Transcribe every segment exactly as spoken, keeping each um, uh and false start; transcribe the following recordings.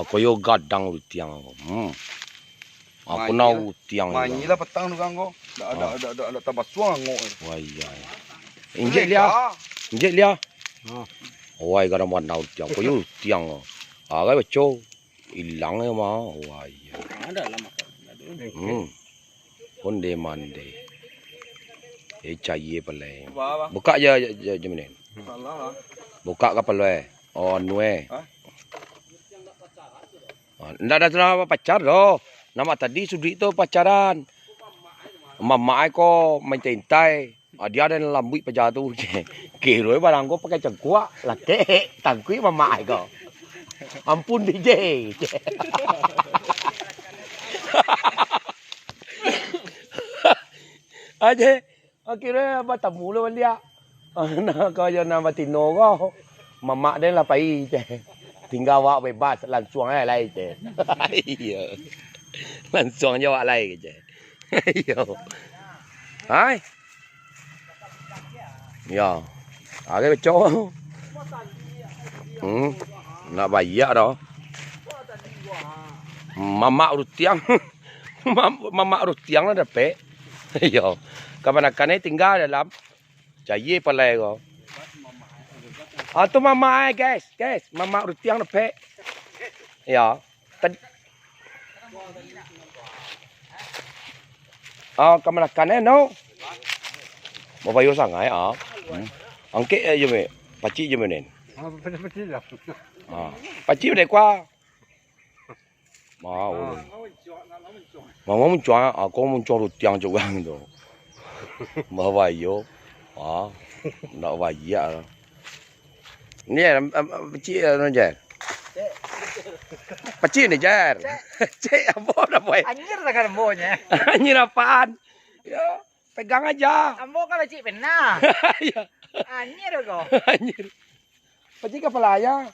Koyo gadang rutiang. Hmm. Aku nak rutiang. Manyi lah petang tu kan ko. Dak, dak, dak, dak, dak tabasuang angok. Wah, iya. Injek liak. Injek liak. Wai, gadang warna rutiang. Koyo rutiang. Agai baco. Ilang ya mah. Wah, iya. Hmm. Onde mande. Eh, cayie palai. Bukak je, je, je, je menen. Bukak kapalo eh. Oh, anu eh. Ah, ndak ado lah pacar doh. Namak tadi sudik tu pacaran. Mamak ai ko maintai-intai. Ah, dia ado nan lambuik paja tu. Kiro barang ko pakai cangkuak, lakek, tangkuik mamak ai ko. Ampun, D J. Aje, akhirnyo batamu lo baliak. Nah, kau jo nan batino ko. Mamak den lah pai, ceh. Tingga awak bebas, lansuang aja lai, ceh. Iyo. Lansuang jo awak lai, ceh. Iyo. Hai. Yo. Agai beco. Hmm. Nak bayak doh. Mamak rutiang. Mam-, mamak rutiang lah dapek. Yo. Kamanakan ni tingga dalam. Cayie palai ko. Ah, tu mamak ai, guys. Guys, mamak rutiang dapek. Yo. Tad-, ah, kamanakan eh, no? Babayo sangai, ah. Hmm. Angkek eh, je, Mek. Pacik je, Mek, nen. Ah, pacik je. Ah. Pacik udah kuah. Mau. Mama muncuang, ah, kau muncuang rutiang curang tu. Babayo. Ah, nak bayak lah. Ni, am, am, am, pacik, anu, Jar. Pacik ni, Jar. Cek, ambo dah, boy. Anyir sangat ambonyo. Anyir apaan? Yo, pegang aja. Ambo kan pacik pernah. Iya. Anyir ko. Anyir. Pacik kapalo ayah.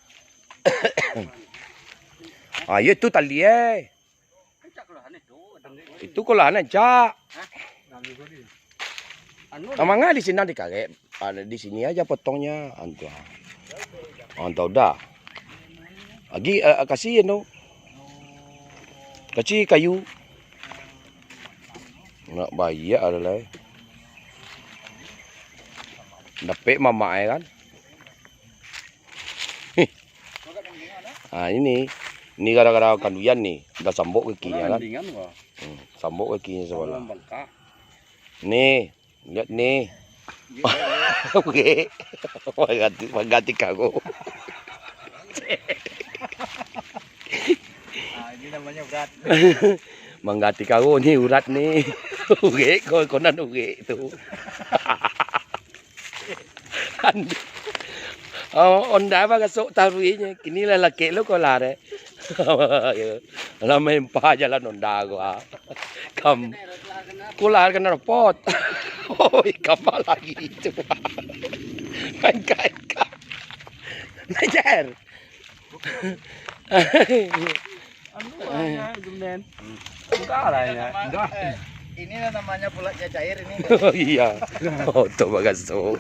Ah, iyo tu tali, eh. Itu kolahan ancak. Anu. Manga di sini dikarek. Ah, di sini aja potongnya. Antua. Antua udah. Lagi, eh, kasih tu. Kasih kayu. Nak bayak ado lai. Dapek mamak ai kan. Hih. Ah, ini. Ini gara-gara kanduyan ni. Dah sambok kakinyo kan. Hmm, sambok kakinyo sabalah. Ni, lihat ni. Oke. Mangganti, mangganti kago. Ah, ini namanya urat. Mangganti kago ni urat ni. Urek, ko-, konan urek tu. Oh, onda bagasok taruihnyo. Kini lah lakek lo kolar, eh. Lah main pa jalan onda ko, ah. Kam-, kolar kana rapot. Oi, kama lagi tu. Main kain ka. Najar. Anu lah, ya, Jumden. Enggak lah, ya. Enggak. Eh, inilah namanya pulaknya cair ini. Oh, iya. Oto bagaso.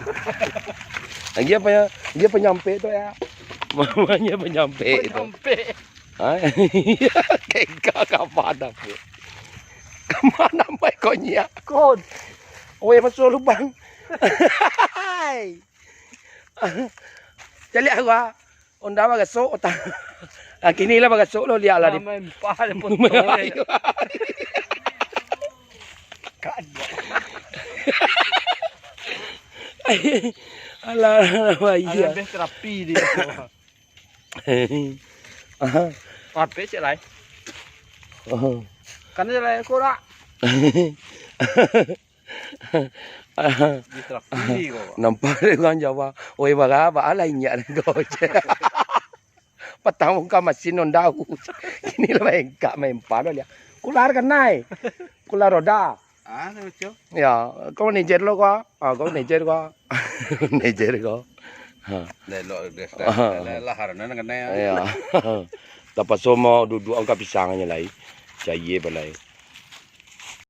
Lagi apa ya? Dia penyampe tu ya. Mamanya penyampe tu. Penyampe. Ha? Kengka ka mana pun. Ka mana mai konyak? Kot. Oi, masuk lubang. Hai. Caliak aku, ah. Onda bagasok, otak. Ah, kini lah bagasok lo, liak lah di. Main pa, dia potong. Main ayo. Alah, alah, alah, iya. Ada best terapi dia. Aha. Apa cek lai? Aha. Kan dia lai korak. Nampak dek urang Jawa, "Oi, bara, baa lah inyak ko?" Patang muka masin ondau. Kini lah main kak, main pa lo liak. Kular kanai. Kular roda. Ah, lucu. Ya, kau manajer lo kau. Ah, kau manajer kau. Manajer kau. Ha. Dah elok, dah, dah, dah, dah, lah, harana nang kanai, ah. Ya. Tapaso mau duduk angka pisang aja lai. Cayie balai.